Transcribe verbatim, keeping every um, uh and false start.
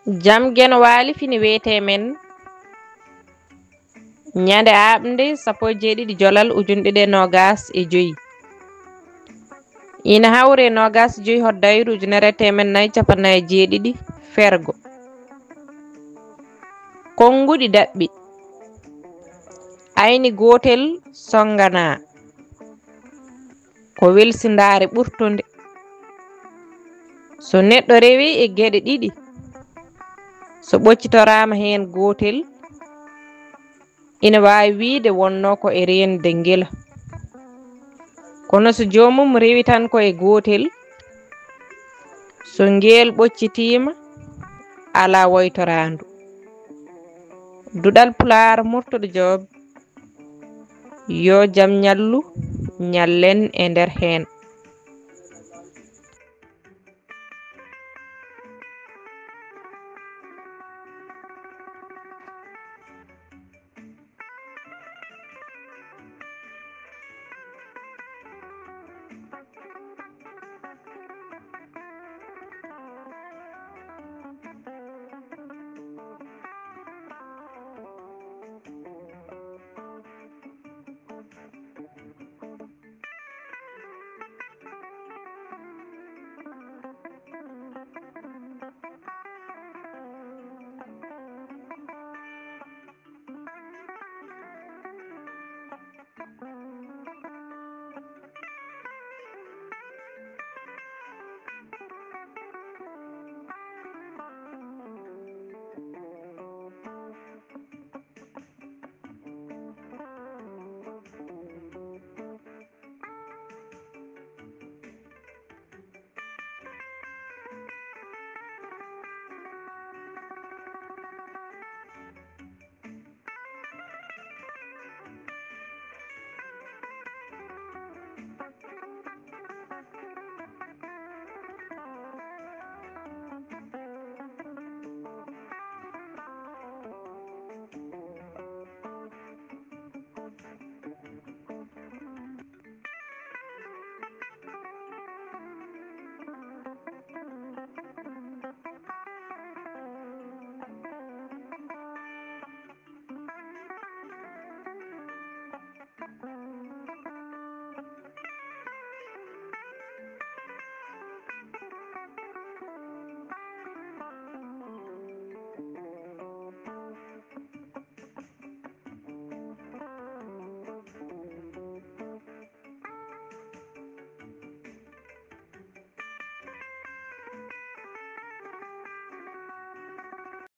Jam Geno Waali fini wiyetee men ñande aaɓnde sappo e jeeɗiɗi jolal ujunɗe ɗiɗi e noogas e joy. Ina hawri e noogas e joy hoddayru ujunere e teemed nayi cappannayi e jeeɗiɗi fergo. Konnguɗi daɓɓi. Ayni gootel sonnganaa. Ko welsindaare ɓurtunde. So neɗɗo rewii e geɗe ɗiɗi, so ɓoccitoraama heen gootel, ina waawi wiyde wonnoo ko e reende ngela. Kono so joomum rewi tan ko e gootel, so ngeel ɓoccitiima, alaa woytoraandu. Duɗal Pulaar, Murtuɗo Joob, yo jam ñallu, ñallen e nder heen.